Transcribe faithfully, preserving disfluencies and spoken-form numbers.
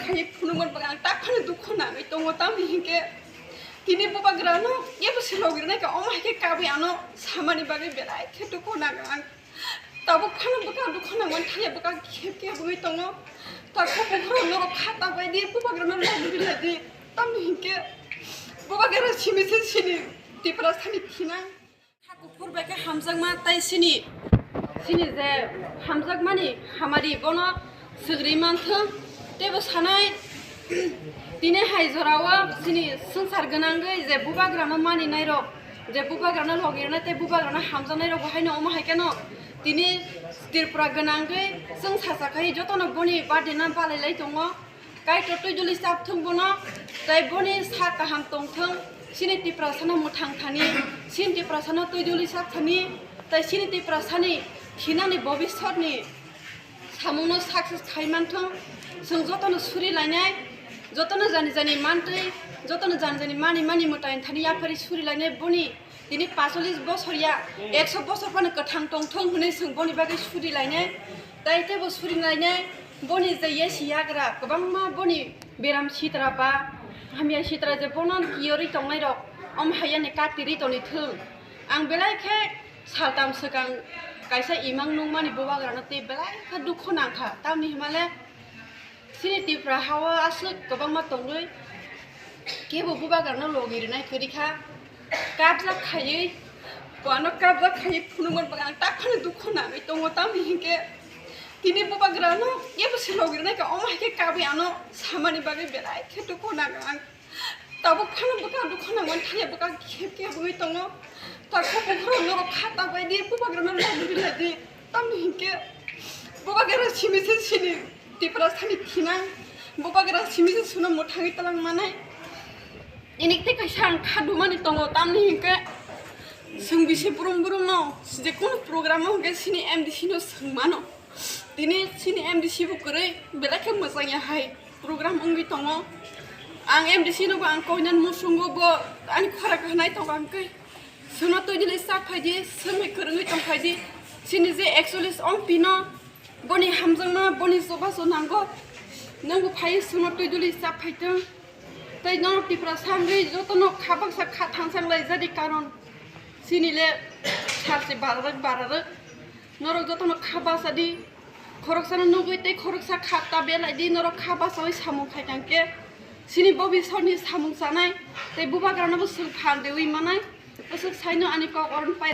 Hai phunukmani bagwi ang tak phano dukhu nangwi tongo, tamni hinkhe tini bubagrano ebo se logi rwnai kha, omo hai khe kabui ano samani bagwi belai khe dukhu nango ang. Tabuk phano bwkha dukhu nangmani thangya bwkha khep khep wngwi tongo. Taksa buphuru norok kha ta bai di, bubagrano logi rwnai di, tamni hinkhe bubagra simi se sini Tiprasani thinang. Ha kuphur bai khe hamjakma tai sini, sini je hamjakmani hamari bono swgri manthwng. Teibo sanai tini hai jorao sini swngchar gwnangwi je bubagrano maninairok, je bubagrano logirnai tei bubagrano hamjaknairok bo haino omo hai kheno tini Tripura gwnangwi chwng sacha khai jotono boni birthday no balai lai tongo. Kaitor twi duli chapthung bono, tei boni sak kaham tongthung, sini Tiprasano mwthang thani, sini Tiprasano twi duli chap thani, tei sini Tiprasani thinani bobisotni samungno success khai manthung. Chwng jotono suri lainai, jotono jani jani mantwi, jotono jani jani mani mani mwtai thani yaphari suri lainai boni. Tini pacholis bosor ya, ekso bosor phano kwthang tongthung hwnwi chwng boni bagwi suri lainai. Tai teibo suri lainai, boni je yesi yagra kwbangma boni beram sitra ba hamya sitra je bono kiyorwi tongnairok, om hayani katirwi tongwi thung. Ang belai khe saltam swkang kaisa imang nungmani bubagrano tei belai khe dukhu nangkha, tamni hwnmale Chini Tripura hao aswk kwbangma tongwi kebo bubagrano logi rwnai kwrwi kha. Kabjak khaiwi, bono kabjak khaiwi phunukmani bagwi ang tak phano dukhu nangwi tongo, tamni hinkhe tini bubagrano kebo se logi rwnai kha, omo hai khe kabui ano samani bagwi belai khe dukhu nango ang. Tabuk phano bwkha dukhu nangmani thangya bwkha khep khep wngwi tongo. Taksa buphuru norok kha ta bai di, bubagrano logi rwnai di. Tamni hinkhe bubagra simi se sini Tiprasani thinang. Bubagra simi se suno mwthangwi twlang manai. Ini tei kaisa ang kha dumani tongo, tamni hinkhe chwng bisi brum brum no je kunu program o hinkhe sini M D C no swng mano. Tini chini M D C bo kwrwi belai khe mwchang ya hai program wngwi tongo. Ang M D C no bo ang koinani musungo bo ani khorang khanai tongo ang khe. Chwngno twi dili chak phai di, chwng hai kwrwngwi tong phai di. Chini je ekchollis M P no boni hamjakma, boni chubachu nango. Nwng bo phai chwngno twi dili chak phai tong. Tei norok Tiprasa wngwi jotono kha baksa kha thangchang lai jadi, karon chini le salchi bararok bararok. Norok jotono kha basa di, khoroksano nugwi tei khoroksa kha ta belai di, norok kha basawi samung khai tang khe chini bobisotni samung chanai tei bubagrano bo chwng phan dewi manai. Bwswk saino ani kok oron pai.